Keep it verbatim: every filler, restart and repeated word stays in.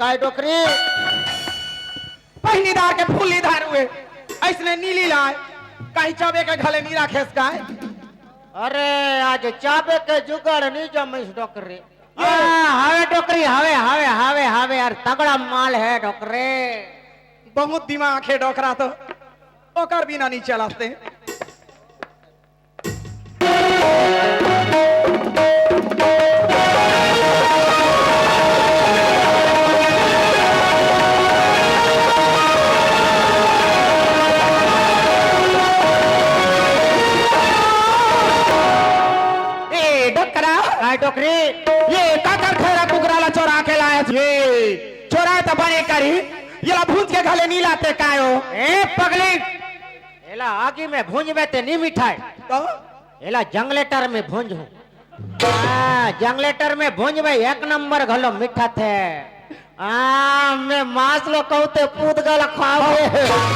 काय डोकरी? पहिनी दार के फूली दारू हे, अइसने नीली लाय, कहीं चाबे के घले नी राखेस काय? अरे, आज चाबे के जुगाड़ नी जमिस डोकरी। हाँ, हवे डोकरी, हवे, हवे, हवे, हवे, यार, तगड़ा माल हे डोकरी। बहुत दिमाग हे डोकरा तो, ओकर बिना नी चलते। ए, डोकरा। काय डोकरी? ये काकर खैरा कुकरा ला चोरा के लायस? ये चोराय त बने करी, येला भूंज के घले नी लाते कायो? ए पगली, एला आगी में भूंजबे ते नी मिठाय। तो? एला जंगलेटर में भूंजहूं। हाँ, जंगलेटर में भूंजबे, एक नंबर घलो मिठाथे। हाँ, मैं मांस लो कहूं ते पूत गला खावे।